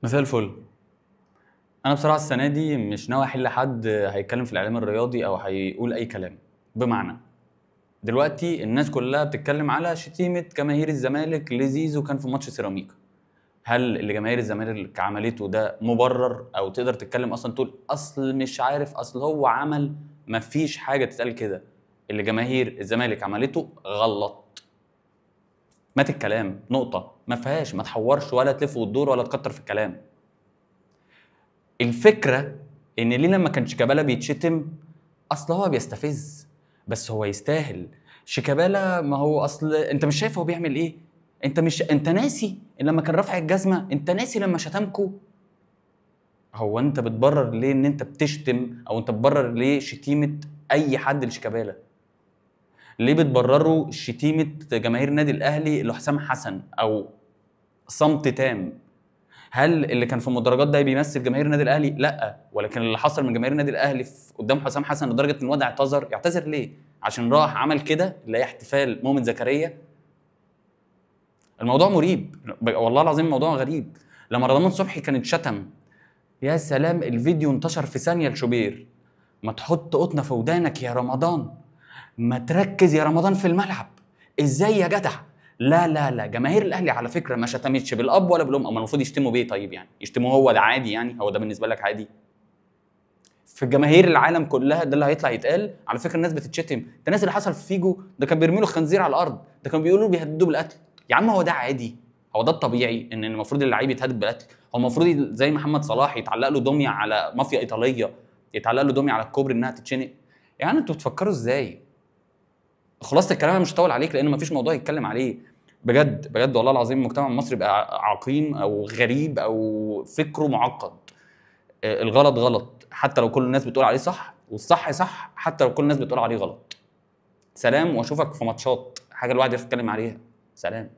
مساء الفل. انا بصراحة السنة دي مش ناوي احل حد هيتكلم في الاعلام الرياضي او هيقول اي كلام. بمعنى دلوقتي الناس كلها بتتكلم على شتيمه جماهير الزمالك لزيزو كان في ماتش سيراميكا. هل اللي جماهير الزمالك عملته ده مبرر؟ او تقدر تتكلم اصلا تقول اصل مش عارف، اصل هو عمل؟ مفيش حاجة تتقال كده. اللي جماهير الزمالك عملته غلط، مات الكلام، نقطة، ما فيهاش، ما تحورش ولا تلف وتدور ولا تكتر في الكلام. الفكرة ان ليه لما كان شيكابالا بيتشتم اصل هو بيستفز، بس هو يستاهل. شيكابالا ما هو اصل انت مش شايف هو بيعمل ايه؟ انت مش انت ناسي لما كان رافع الجزمة؟ انت ناسي لما شتمكو؟ هو انت بتبرر ليه ان انت بتشتم؟ او انت بتبرر ليه شتيمه اي حد لشيكابالا؟ ليه بتبرروا شتيمه جماهير النادي الاهلي لحسام حسن او صمت تام؟ هل اللي كان في المدرجات ده بيمثل جماهير النادي الاهلي؟ لا، ولكن اللي حصل من جماهير النادي الاهلي قدام حسام حسن لدرجة ان الواد اعتذر. يعتذر ليه؟ عشان راح عمل كده اللي هي احتفال مؤمن زكريا. الموضوع مريب والله العظيم، الموضوع غريب. لما رمضان صبحي كان اتشتم، يا سلام، الفيديو انتشر في ثانية لشوبير. ما تحط قطنه في ودانك يا رمضان، ما تركز يا رمضان في الملعب، ازاي يا جدع؟ لا لا لا، جماهير الاهلي على فكرة ما شتمتش بالاب ولا بالام. امال المفروض يشتموا بيه؟ طيب يعني يشتموه هو ده عادي؟ يعني هو ده بالنسبة لك عادي؟ في جماهير العالم كلها ده اللي هيطلع يتقال. على فكرة الناس بتتشتم. ده الناس اللي حصل في فيجو ده كان بيرمي له خنزير على الارض، ده كانوا بيقولوا بيهددوه بالقتل. يا عم هو ده عادي؟ هو ده الطبيعي ان المفروض اللعيب يتهدد بالقتل؟ هو المفروض زي محمد صلاح يتعلق له دمية على مافيا ايطالية، يتعلق له دمية على الكوبري انها تتشنق؟ يعني انتوا بتفكروا ازاي؟ خلاصه الكلام انا مش هطول عليك لان مفيش موضوع يتكلم عليه بجد بجد والله العظيم. المجتمع المصري بقى عقيم او غريب او فكرة معقد. الغلط غلط حتى لو كل الناس بتقول عليه صح، والصح صح حتى لو كل الناس بتقول عليه غلط. سلام، واشوفك في ماتشات حاجة الواحد يتكلم عليها. سلام.